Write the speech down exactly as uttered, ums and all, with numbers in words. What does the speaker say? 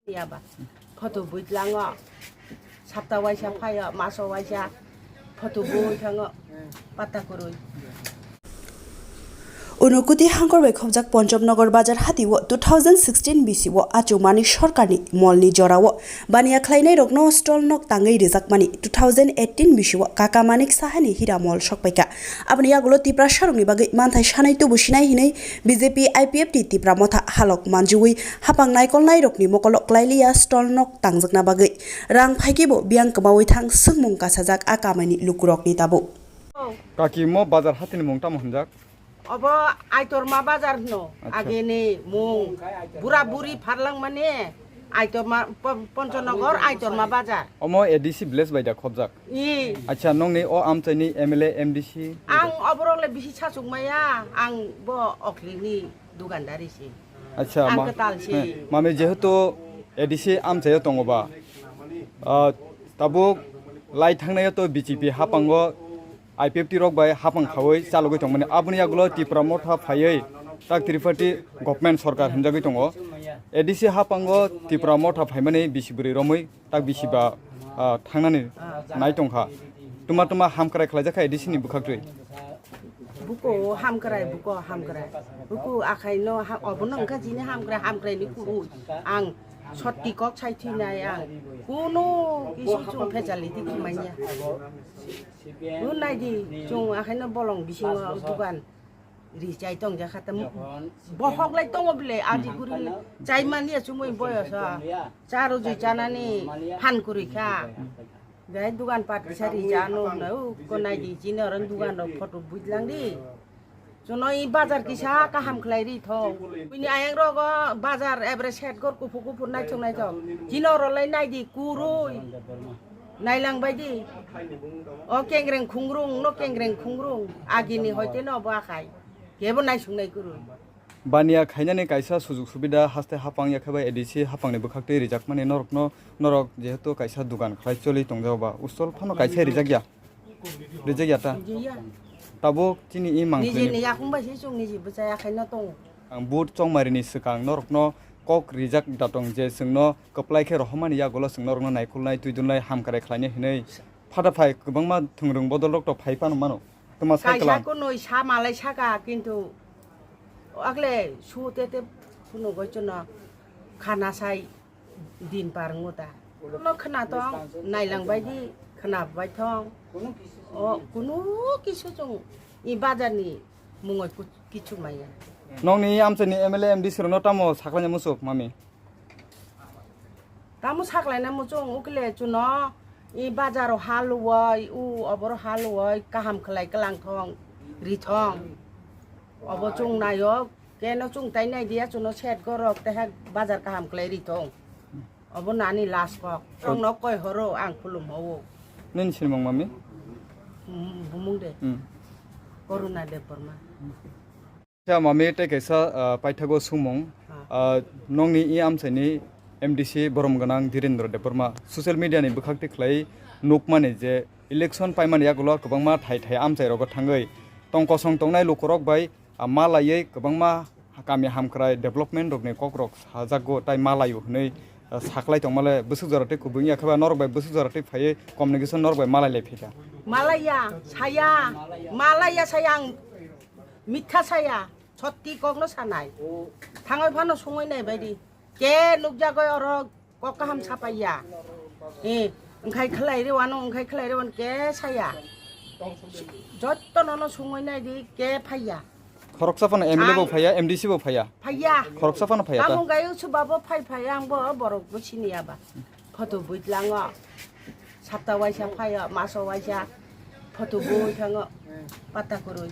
Yaba. Photo bui tlango. Sapta waisa phaio, maso waisa. Photo bui thango. Pata kwrwi. Unakoti hangkor bai khobjak Ponchomnagar bazar hati o two thousand sixteen bisi o achukmani sorkarni molni jora o baniya khlainai rokno stall nok tangwi rijakmani two thousand eighteen bisi o Kaka Manik Sahani Hira Mall sokpaikha. Aboni yagulo Tiprasa rokni bagwi manthai sanai tubu sinai hinwi B J P I P F T Tipra Motha halok manjui hapang naikolnai rokni mokolo klailiya stall nok tangjakna bagwi rang phaikhe bo biyang kwmaui thang swngmung kasajak a kamaini lukurokni tabuk. Kaki mo bazar hatini mung tamo hwnjak? Obo Aitorma bazar hwno. Acha. Agini mung bura buri pharlang mani Aitorma, Pon-, Ponchonogor Aitorma bazar. Omo A D C village bai da khobjak? I. Acha, nongni o amchaini M L A, M D C? Ang oborok le bisi sachuk maya, ang bo oklini dukandari se. Acha, ang ma-, kwtal se. He, mami jehetu A D C amchaio tongo ba, ah, tabuk lai thangnaio to B J P hapango I P F T rok bai hapang khaui chalogwi tongmani. Aboni yagulo Tipra Motha phaiwi tak Triparty government sorkar hwnjagwi tongo. A D C hapango Tipra Motha phaimani bisi bwrwi romwi tak bisi ba, ah, thangnani nai tongkha. Tuma tuma hamkrai khlaijak kha A D C ni bwkhaktwi. Buko hamkrai, buko hamkrai. Buko akhai no ha-, obono wngkha chini hamkrai, hamkrai ni kuru. Ang sotti kok sai thinai ang. Kuno kisu chung phechaliti khumanya. Nung nai di, chung akhai no bolong bisingo dukan ri chai tong jakha tam. Bohok lai tongo bile, aji kuri chai mani ya chumui boyosa. Charo jui chanani phan kuri kha. Gai dukan pat kisa ri chano na u ko nai di chini orang dukan rok photo bujlang di. Chuno i bazar kisa kaham khlai ri thong. Bini ayang rogo bazar ebre set gor kuphur kuphur naithok naithok. Chini oro lai nai di kurui. Nailang bai di. O kengreng khungrung no kengreng khungrung. Agini hoite no bo akhai. Kebo naisung nai kurui. Baniya khainani kaisa sujuk subida haste hapang yakhe bai A D C hapangni bwkhaktwi rijakmani norokno, norok jehetu kaisa dukan khlai choli tongjao ba, ustol phano kaisa rijakya. Rijakya ta? Rijakya. Tabuk chini i mangpili. Nijini yakung bai se chwng niji bwchaya khaina tongo. Ang but chongmarini swkang norokno kok rijak da tong je chwngno kwplai khe rohormani yagulo chwng norokno naikolnai twidulnai hamkrai khlainai hinwi. Phata phai kwbangma thwngrwng bodolrok to phai phano mano. Twma sai Kaisa kwlang. Kunui sa malai saka, kintu akle su tete phunugoi chuno khana sai din par wngwi ta. Kuno khna tong, nailang bai di, khna bai thong. O, kunu kisu chung i bazar ni mungoi ku-, kichu maya. Nongni amchaini M L A, M D C rokno tamo saklaina musuk, mami? Tamo saklaina muchung ukle chuno i bazaro ha luwai, u oboro ha luwai, kaham khlai kwlang thong, ri thong. Obo chung nayo, keno chung tai nai dia chuno set gorok, teha bazar kaham khlai ri thong. Obo nani last kok. Tongno koi horo ang khulum ho. Nini sinimung mami? Mm, bumung de. Hmm. Koruna Debbarma. Kisa mami tei kaisa, ah, paithago sumung. Ah. Ah, nongni i amchaini M D C borom gwnang Dhirendra Debbarma social media ni bwkhak twi khlai nukmani je election paimani yagulo kwbangma thai thai amchai rogo thangwi tong kosong tongnai lukurok bai, ah, malaiwi kwbangma kami hamkrai development rokni kokrok sajakgo tai malaio hwnwi, ah, saklai tongmale bwswk jora tei kubui wngya khe ba norok bai bwswk jora tei phaiwi communication norok bai malai lai phaikha. Malaiya, saya, malaiya saya ang. Mitha saya, sotti kokno sanai. Thangoi phano sungoi nai baidi. Ke nukjagoi oro kok kaham sapaiya. Eh, wngkhai khlai rewano, wngkhai khlai rewano ke saya. Jotto nono sungoi nai di ke phaiya. Khoroksa phano M L A bo phaiya, M D C bo phaiya. Phaiya. Khoroksa phano phaiya ta? Tamo gayo subabo phai phai ang bo borok bo siniya ba. Photo bui tlango. Sapta waisa phaio, maso waisa. Photo bui thango. Pata kwrwi.